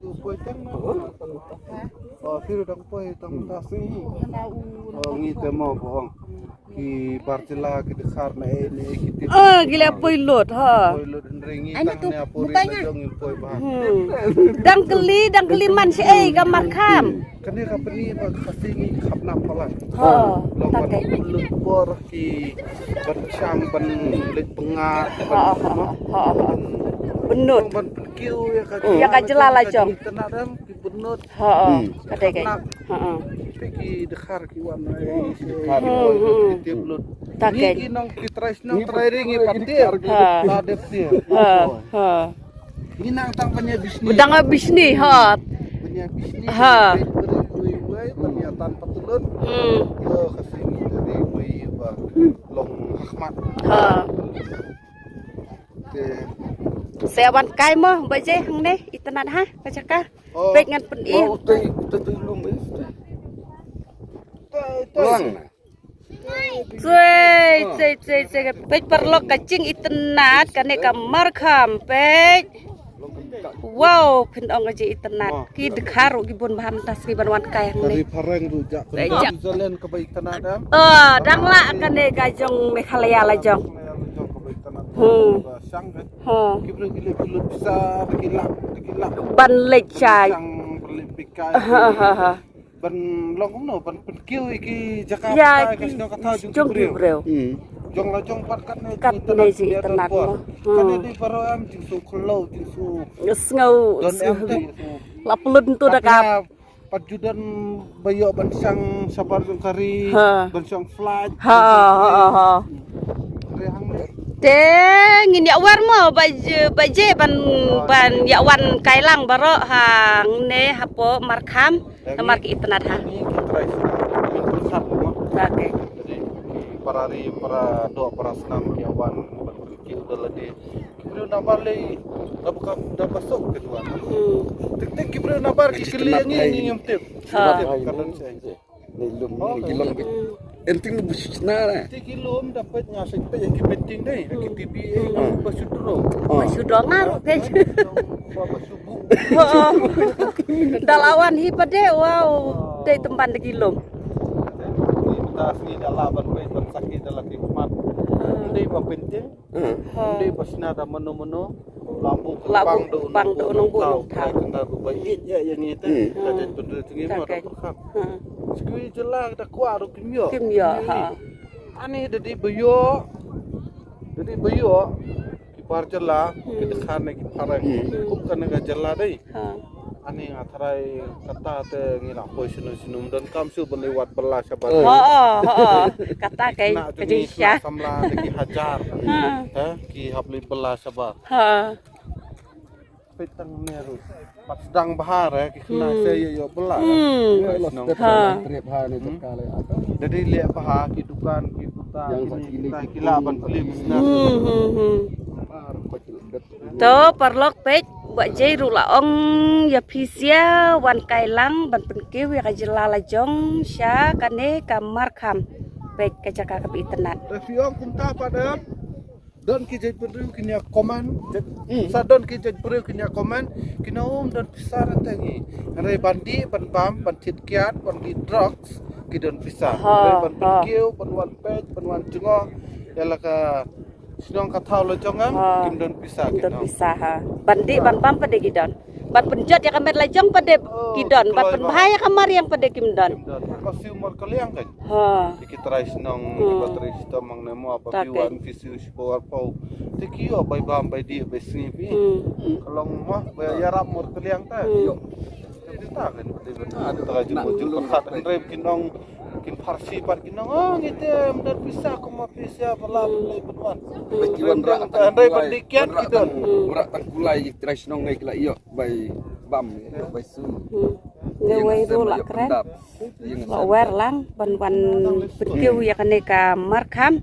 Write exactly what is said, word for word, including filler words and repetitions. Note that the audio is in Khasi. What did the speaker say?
Poi tang na. Oh, phi ruh dang poi tang ta si. Oh, ngi te mo bohong. Ki bar jylla ki dkhar na e ne ki tip. Oh, ki la poi lut ha. Poi lut hynrei ngi tang ne poi la jong ngi poi ba. Hmm. Dang kylli, dang kylli man shi ei ka Markham. Kane ka pyni ba ka si ngi khap na palat. Ha. Long ban lut por ki ban shang ban leit pynga ban. Ha ha ha. Ban nud. Ban pynkiew ïa ka. Ïa ka jylla la jong. Tana dang ki bynnud. Ha ha. Ka dei ka. Ha ha. Ki dkhar ki wan ai. Dkhar. Hmm, hmm. Ki tip lut. Ta ki nong ki trai shnong trai ri ngi pat tip. Ha. Ta dep tip. Ha ha. Ngi nang tang pynïa bisni. Tang pynïa bisni ha. Pynïa bisni. Ha. Pynïa tan patulun. Hmm. Yo ka seng ngi dei wei ba long hakhmat. Ha. Te. Sa wan kai mo ba je hangne itynnad ha ka jaka. Oh. Peit ngan pyn-i. Oh, te te te lum. Te te. Lang. Tsei, tsei, tsei, tsei. Peit paralok ka jingitynnad kane ka Markham peit. Wow, phin ong ka jingitynnad. Ki dkhar ruh ki bun bha mynta sngi ban wan kai hangne. Ka ri phareng ruh jak. Peit jak. Zalen ka ba itynnad. Oh, dang lah kane ka jong Meghalaya la jong. Hmm. Ha. Ki briew ki leit ki lut pisa, ki lak, ki lak. Ban leit shai. Ban leit pikai. Ha ha ha. Ban long kumno ban pynkiew ïa ki jaka. Ïa, ka shnong ka thaw jong ki briew. Hmm. Jong la jong pat katne. Katne jingitynnad mo. Katne dei baroh em jingsngew khyndew jingsngew. Sngew. Don em te. La pynlut to da ka. Pat ju don ba ïoh ban shang shabar jong ka ri. Ha. Ban shang flight. Ha ha ha. Te ngin ïa wer mo ba je, ba je ban, ban ïa wan kai lang baroh hangne hapoh Markham. Namar ki itynnad ha. Ni ki trai shnong, ki trai shnong mo. Okay. Jadi ki para ri, para doh, para snam ki wan ban ki udah lagi. Ki briew nabar lei, da ba ka, da ba sok ki tuan. Hmm. Tik tik ki briew nabar ki kylli ngi ngi ngim tip. Ha. Tip ka don sha. Ni lum ni ki long bit. Enting bu sna la. Tik ki lum da peit nga sek peit ki painting dei, ki T V eh, nga ba sudro. Ba sudro nga ro peit. Ba ba subu. Da la wan hi pat de, wow. Dei tympan da ki lum. Ni tas ni da la ban peit ban sak ki da la ki mat. Dei ba painting. Hmm. Ynda ba shna da mano mano. Labu pang do nong bu nong thaw. Kanda ruh ba ïeit ïa ïa ngi te. Hmm. Ka jait pynroi jong ngi mo da pyrkhat. Hmm. Sku jylla da kwah ruh kim ïoh. Kim ïoh, ha. Ani da dei ba ïoh. Da dei ba ïoh. Ki bar jylla, ki dkhar ne ki phareng. Hmm. Kum kane ka jylla dei. Ha. Ani nga tharai kata te ngi la poi shnong shnong don kam shu ban leit wad bylla shabar. Ha ha ha. Kata kai ka jingshisha. Samla da ki hajar. Ha. Ha ki hap leit bylla shabar. Ha. Peit tang ne ruh. Pat sdang bha re ki khynnah se ïoh ïoh bylla. Hmm. Ha. Trip ha ne jaka le. Jadi leh bha ki dukan ki buta ki la ban plie business. Hmm hmm hmm. To paralok peit, Bah Jay ruh la ong ïa phi sha wan kai lang ban pynkiew ïa ka jylla la jong sha kane ka Markham. Peit ka jaka kaba itynnad. Te phi ong kumta pat em. Don ki jait briew kin ïa comment. Sa don ki jait briew kin ïa comment. Ki na um don pisa ra te ngi. Hynrei ban dih ban bam ban thied kiad ban dih drugs ki don pisa. Hynrei ban pynkiew ban wan peit ban wan jngoh ïa la ka shnong ka thaw la jong em, kim don pisa, kim don pisa ha. Ban dih ban bam pat de ki don. Ban pynjot ïa ka met la jong pat de ki don. Ban pynbha ïa ka mariang pat de kim don. Ka siew markylliang kan. Ha. Ki trai shnong ki ba trai shnong mang ne mo ba phi wan phi siew shi por pau. Te ki ïoh bai bam bai dih bai sngi phi. Ka long mo ba ïarap markylliang ta. Ïoh. Te ta kan pat de ban ta ka jingmut jingpyrkhat hynrei ki nong Kin pharshi pat ki nong, oh, ngi te ym don pisa kumba pisa ba la ban leit ban wan. Ba ki wan rah tang kulai, wan rah tang kulai, trai shnong ngai ki la ïoh bai bam, bai su. Ngi wei ruh la kren. La wer lang ban wan pynkiew ïa kane ka Markham.